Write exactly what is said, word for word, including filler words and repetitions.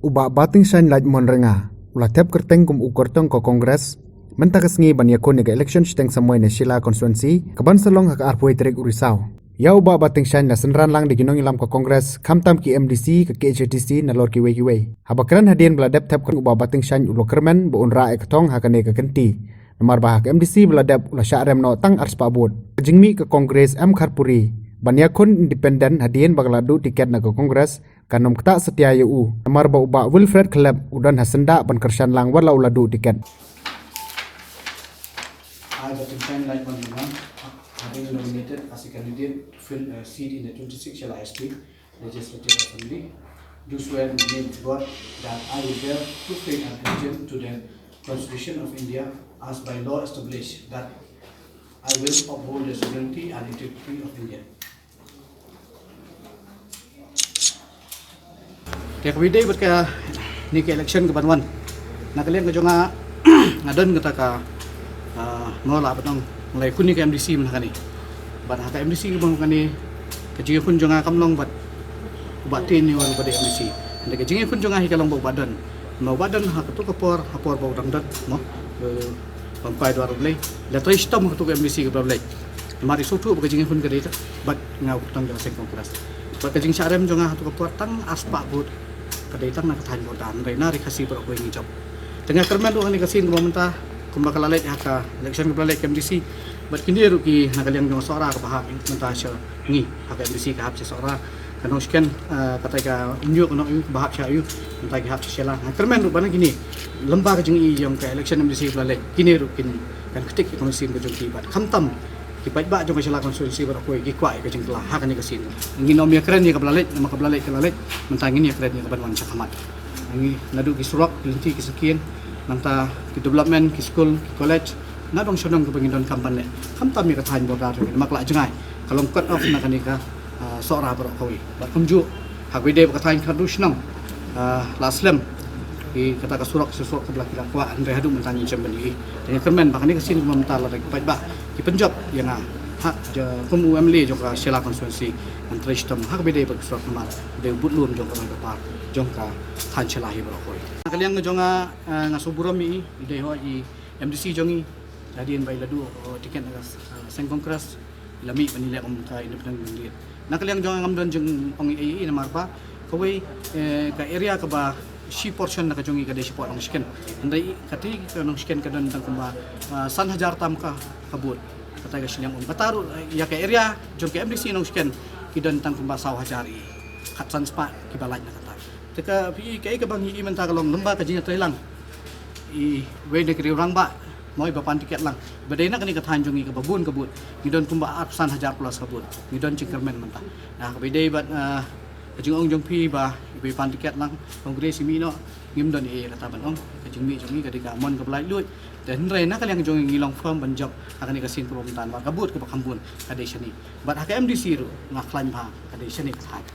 U Bah Batingshaiñ Lait Mon Renga u la thep kyrteng kum u kyrtong ka Congress mynta ka sngi ban ïakhun ïa ka election shiteng samoi na Shella constituency ka ban sa long ha ka arphew tarik u Risaw. Ïa u Bah Batingshaiñ la synran lang da ki nongïalam ka Congress, khamtam ki M D C, ka K H A D C nalor kiwei kiwei. Haba kren hadien ba la dep thep kyrteng, u Bah Batingshaiñ u la kyrmen ba un rah ïa ka thong ha kane ka kynti. Namar ba ha ka M D C ba la dep u la shah rem noh tang arspah vote. Ka jingmih ka Congress em Kharpuri ban ïakhun independent hadien ba ka la duh tiket na ka Congress kan ym ktah satia ïa u, namar ba u Bah Wilfred Khlep u don ha syndah ban kyrshan lang wat la u la duh tiket. I, Batingshaiñ Lait Mon Renga, having nominated as a candidate to fill a seat in the twenty-six Shella S T Legislative Assembly, do swear in the name of God that I will bear true faith and allegiance to the Constitution of India as by law established, that I will uphold the sovereignty and integrity of India. Te kaba ïadei bad kane ka election kaban wan, na ka liang ka jong nga, nga don kata ka, ah, nga lah ban ong, nga la ïakhun ïa ka M D C mynta kane. Bad ha ka M D C kaban wan kane, ka jingïakhun jong nga kam long bad u Bah Tien ne u Bah dei M D C. Hynrei ka jingïakhun jong nga hi ka long bad u Bah Don. Namar u Bah Don ha kato ka por, ha por ba u dang don, mo, eh, ban kwai duwar U Blei, la trei shitom ha kato ka M D C kaba la leit. Namar i sngewthuh ba ka jingïakhun ka dei bad nga u kyrtong jong ka seng Congress. Bad ka jingshah rem jong nga ha kato ka por tang arspah vote, ka dei tang na ka thaiñ Border, hynrei na Ri Khasi baroh kawei ngi jop. Te nga kyrmen ruh ha kane ka sien kaba mynta, kumba ka la leit ha ka election kaba la leit ka M D C, bad kine ruh ki na ka liang jong ka Sohra kaba hap mynta sha ngi, ha ka M D C ka hap sha Sohra, ka Nongshken, eh, kata ka Umñiuh, ka Nongaiñ kaba hap sha Aiu, mynta ki hap sha Shella. Nga kyrmen ruh ba na kine, lyngba ka jingïohi jong ka election M D C kaba la leit, kine ruh kin, kan ktik ïa ka mynsiem ka jong ki bad khamtam ki paidbah jong ka Shella constituency baroh kawei ki kwah ïa ka jingkylla ha kane ka sien. Ngin ym ïakren ïa kaba la leit, namar kaba la leit ka la leit, mynta ngin ïakren ïa kaban wan sha khmat. Ngi naduh ki surok, ki lynti, ki sakieng, nangta ki development, ki skul, ki college, na dong sha dong kaba ngi donkam ban leh. Khamtam ïa ka thaiñ Border jong ngi, namar ka la jngai, ka long cut off na kane ka, ah, Sohra baroh kawei. Bad kumjuh ha kaba ïadei bad ka thaiñ khatduh shnong, ah, la slem ïa kata ka surok, surok kaba la ki la kwah, hynrei haduh mynta ngim shym ban ïohi. Te nga kyrmen ba kane ka sien kaba mynta lada ki paidbah ki pynjop ïa nga ha, kum u M L A jong ka Shella constituency, ngan trei shitom ha kaba ïadei bad ka surok namar dei u budlum jong ka roi ka par jong ka thaiñ Shella hi baroh kawei. Na ka liang jong nga, eh, nga sngewburom ïa i, i dei hooid i M D C jong ngi, hadien ba i la duh, oh, tiket na ka, eh, seng Congress, i la mih ban ïaleh kum ka independent candidate. Na ka liang jong nga ngam don jingong ei ei namar ba kawei, eh, ka area kaba shi portion na ka jong ngi ka dei shapoh Nongshken. Hynrei kata ka Nongshken ka don tang kumba, ah, san hajar tam ka, ka vote. Kata ka shiliang um. Kata ruh, eh, ïa ka area jong ka M D C Nongshken ki don tang kumba saw hajar ïa khatsan spah kiba lait na kata. Te ka phi, kaei kaba ngi i mynta ka long lyngba ka jingïatreilang iwei na ki riew rangbah, mo, iba pan tiket lang. Ba dei na kane ka thaiñ jong ngi kaba bun ka vote, ngi don kumba arphew san hajar plus ka vote. Ngi don jingkyrmen mynta. Na kaba ïadei bad, ah, ka jingong jong phi ba iba pan tiket lang Congress i mih noh, ngim don ei ei kata ban ong. Ka jingmih jong ngi ka dei ka mon kaba laitluid. Te hynrei na ka liang jong ngi ngi long firm ban jop ha kane ka sien kaba mynta namar ka vote kaba kham bun ka dei shane. Bad ha ka M D C ruh nga khlaiñ ba ka dei shane ka thaiñ.